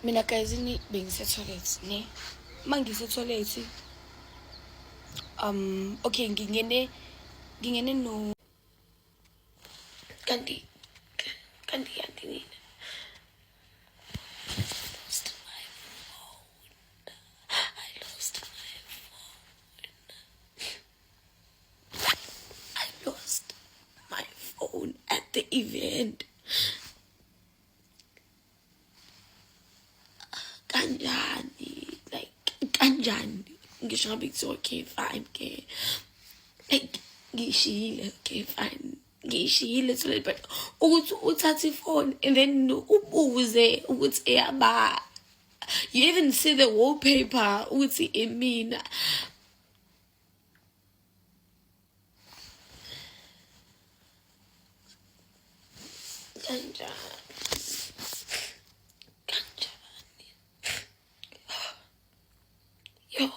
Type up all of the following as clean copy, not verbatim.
Mina guys ini bengise-toilet ne. Uma ngise-toilet okay ngingene no kanti kanti kanti nina. Lost my phone. I lost my phone. I lost my phone at the event. Kanjani? Like kanjani? Ngisho ngabe kuthiwa okay fine ke. Like ngishiyile, okay fine. Ngishiyile toilet, but ukuthi uthathe ifone and then ubuze ukuthi eyaba, you even see the wallpaper ukuthi imina. Kanjani? Kanjani? Yo.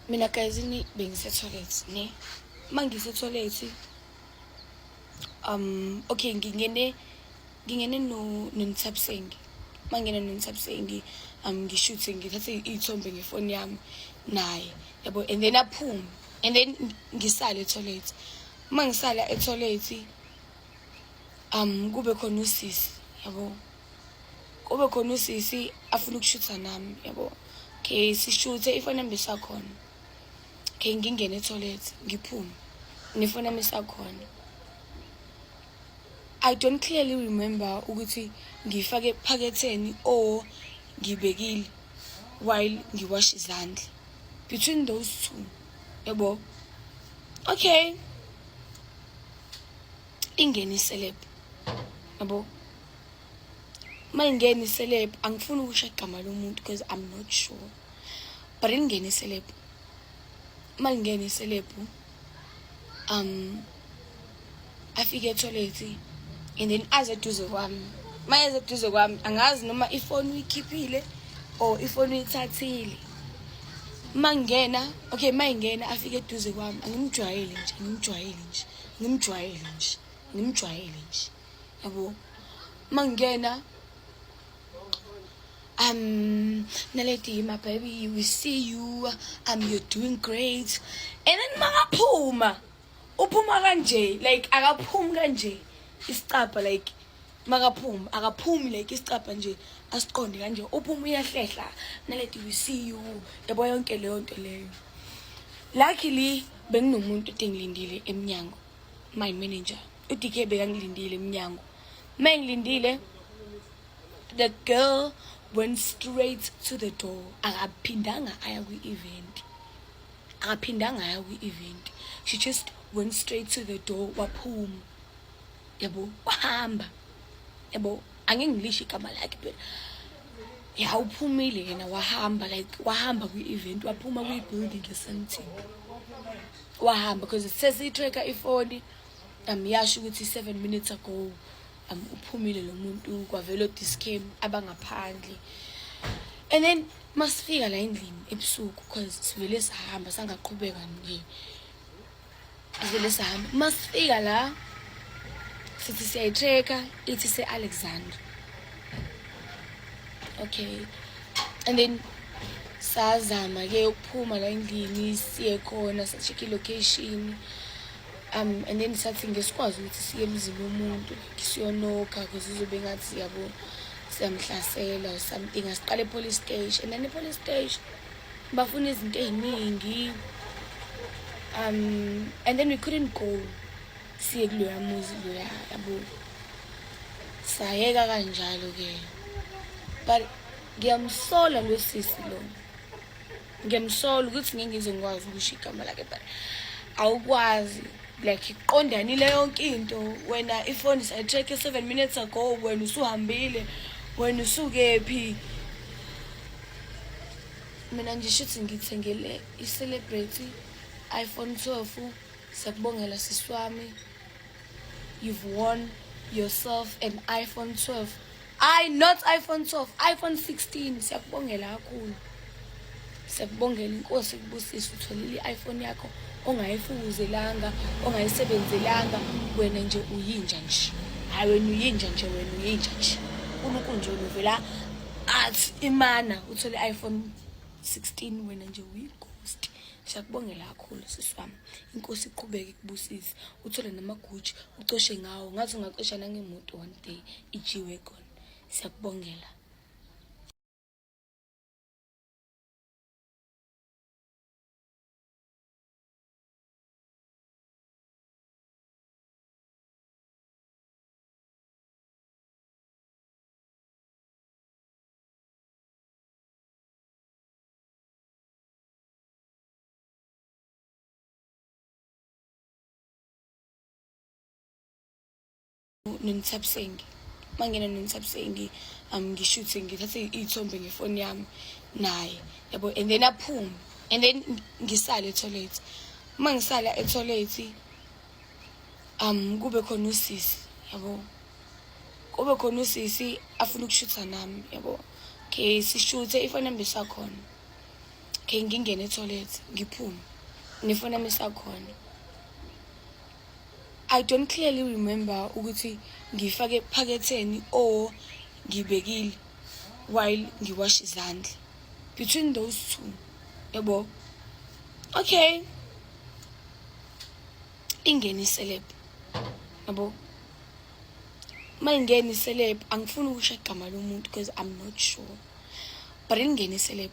Mina guys ini bengise-toilet ne. Uma ngise-toilet okay ngingene no noNthabiseng. Uma ngingena noNthabiseng ngishuthe, ngithathe iy'thombe ngefoni yami naye yabo, and then aphume and then ngisale e-toilet. Uma ngisala e-toilet kube khona usisi yabo, kube khona usisi afuna ukushutha nami yabo. Okay, sishuthe, ifoni yami isakhona. Okay, ngingene e-toilet ngiphume nefoni yami isakhona. I don't clearly remember ukuthi ngiyifake ephaketheni or ngibekile while ngiwasha izandla, between those two yabo. Okay, ingene iceleb yabo. Uma ingena iceleb, angifuni ukusho igama lomuntu because I'm not sure, but ingene iceleb. Uma ingena iceleb afike etoilet and then aze eduze kwami. Uma eze eduze kwami, angazi noma ifoni uyikhiphile or ifoni uyithathile. Uma ngingena, okay, uma ingena afike eduze kwami, angimjwayele nje, angimjwayele nje, ngimjwayele nje, ngimjwayele nje yabo. Uma ngingena, "Naledi, my baby, we see you, you're doing great." And then makaphuma, uphuma kanje, like akaphumi kanje isicabha, like makaphuma akaphumi like isicabha nje asiqonde kanje, uphuma uyahlehla. "Naledi, we see you," yabo, yonke leyo nto leyo. Luckily benginomuntu engilindile emnyango, my manager uDK bekangilindile emnyango. Mengilindile, the girl went straight to the door, akaphindanga aya kwi-event, akaphindanga aya kwi-event. She just went straight to the door, waphuma yabo, wahamba yabo. Angeke ngilisho igama lakhe, but ya, uphumile yena wahamba, like wahamba kwi-event, waphuma kwi-building eSandton wahamba, because sesiyi-tracker ifoni yasho ukuthi 7 minutes ago uphumile lo muntu, kwavela o-Dis-Chem abangaphandle. And then masifika la endlini ebusuku, because sivele sahamba sangaqhubeka nje, sivele sahamba. Masifika la sithi siyayi-tracker, ithi se-Alexandra. Okay, and then sazama-ke ukuphuma la endlini siye khona, sa-check i-location and then sathi ngesikwazi ukuthi siye emzini womuntu siyonokha, because izobe ngathi yabo siyamhlasela or something. Asiqale e-police station, and then e-police station bafuna izinto ey'ningi and then we couldn't go siye kuloya muzi loya yabo, sayeka kanjalo-ke. But ngiyamsola lo sisi lo, ngiyamsola ukuthi ngeke ngize ngikwazi ukusho igama lakhe, but awukwazi like iqondanile yonke into. Wena ifoni sayi-track 7 minutes ago, wena usuhambile, wena usukephi? Mina nje shuthi ngithengele i-celebrity iPhone 12. Siyakubongela sisi wami, you've won yourself an iPhone 12, I not iPhone 12, iPhone 16. Siyakubongela kakhulu, siyakubongela, inkosi ikubusise. Utholile i-iPhone yakho ongayifukuzelanga, ongayisebenzelanga. Wena nje uyinja nje, hayi, wena uyinja nje, wena uyinja nje. uNkulunkulu nje uvela athi imana uthole iPhone 16, wena nje uyi-ghost. Siyakubongela kakhulu sisi wami, inkosi iqhubeke ikubusise, uthole namaguji ucoshe ngawo, ngathi ungacosha nangemoto one day, i-G-Wagon. Siyakubongela. Nonithabisengi mangena nonithabisengi, ngishuthe, ngithathe iy'thombe ngefoni yami naye, yabo, and then aphume and then ngisale e-toilet. Uma ngisala e-toilet, kube khona usisi, yabo, kube khona usisi afuna ukushutha nami, yabo. Okay, sishuthe, ifoni yami isakhona. Okay, ngingene e-toilet, ngiphume nefoni yami isakhona. I don't clearly remember ukuthi ngifake ephaketheni or ngibekile while ngiwasha izandla, between those two, yabo. Okay, ingene i-celeb, yabo. Mayingena i-celeb, angifuni ukusho igama lomuntu because I'm not sure, but ingene i-celeb.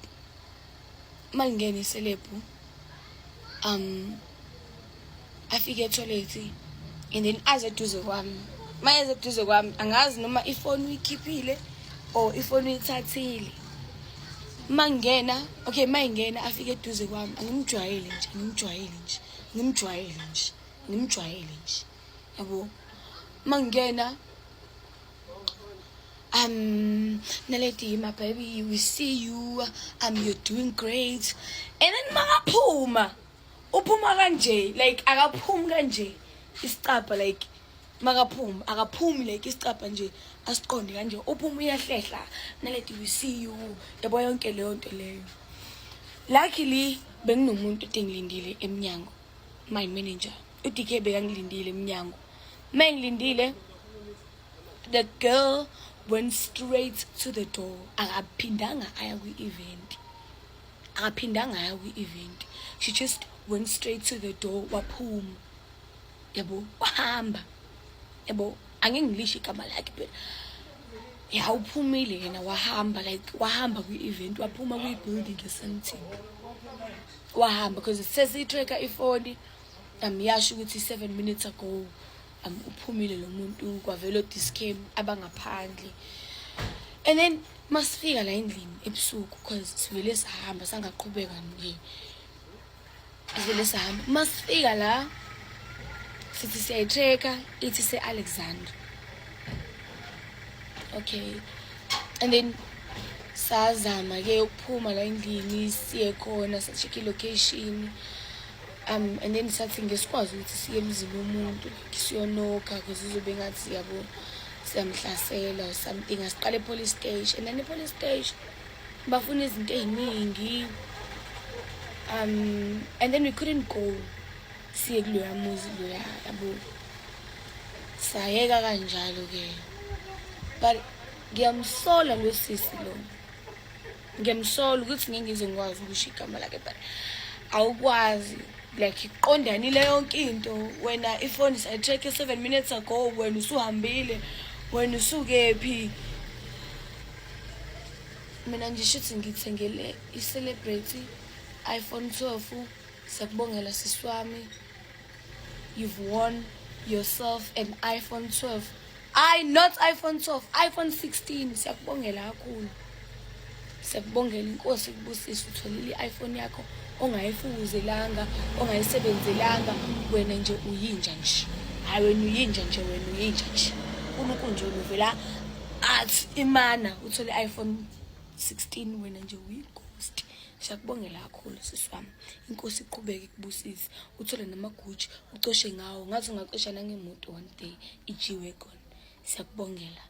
Malingena i-celeb, afike e-toilet and then aze eduze kwami. Mayeze eduze kwami, angazi noma ifoni uyikhiphile or ifoni uyithathile. Mangena, okay, mayingena afike eduze kwami, angimjwayele nje, ngimjwayele nje, ngimjwayele nje, ngimjwayele nje, yabo. Mangena, "Naledi, my baby, we see you, you're doing great." And then makaphuma, uphuma kanje, like akaphumi kanje isicabha, like makaphuma akaphumi like isicabha nje asiqonde kanje, uphuma uyahlehla. "Naledi, we see you," yabo, yonke leyo nto leyo. Luckily benginomuntu engilindile emnyango, my manager uDK bekangilindile emnyango. Mengilindile, the girl went straight to the door, akaphindanga aya kwi-event, akaphindanga aya kwi-event. She just went straight to the door, waphuma, yabo, wahamba, yabo. Angeke ngilisho igama lakhe phela. Ya, uphumile yena wahamba, like wahamba kwi-event, waphuma kwi-building eSandton, wahamba, because sesiyi-tracker ifoni, yasho ukuthi 7 minutes ago uphumile lo muntu, kwavela o-Dis-Chem abangaphandle. And then masifika la endlini ebusuku, because sivele sahamba, sangaqhubeka nje, sivele sahamba. Masifika la sithi siyayi-tracker, ithi se-Alexandra. Okay, and then sazama-ke ukuphuma la endlini siye khona, sa-check i-location, and then sathi ngesikwazi ukuthi siye emzini womuntu, like siyonokha, because izobe ngathi, yabo, siyamhlasela or something. Asiqale e-police station, and then e-police station bafuna izinto ey'ningi, and then we couldn't go siye kuloya muzi loya, yabo. Sayeka kanjalo-ke, but ngiyamsola lo sisi lo, ngiyamsola ukuthi ngeke ngize ngikwazi ukusho igama lakhe, but awukwazi like iqondanile yonke into. Wena ifoni sayi-track 7 minutes ago, wena usuhambile, wena usukephi? Mina nje shuthi ngithengele i-celebrity iPhone 12. Siyakubongela sisi wami, you've won yourself an iPhone 12, I not iPhone 12, iPhone 16. Siyakubongela kakhulu, siyakubongela, inkosi ikubusise, utholile i-iPhone yakho ongayifukuzelanga, ongayisebenzelanga. Wena nje uyinja nje, hayi, wena uyinja nje, wena uyinja nje. uNkulunkulu nje uvela athi imana uthole i-iPhone 16, wena nje uyi-ghost. Siyakubongela kakhulu sisi wami, inkosi iqhubeke ikubusise, uthole namaguji ucoshe ngawo, ngathi ungacosha nangemoto one day, i-G-Wagon. Siyakubongela.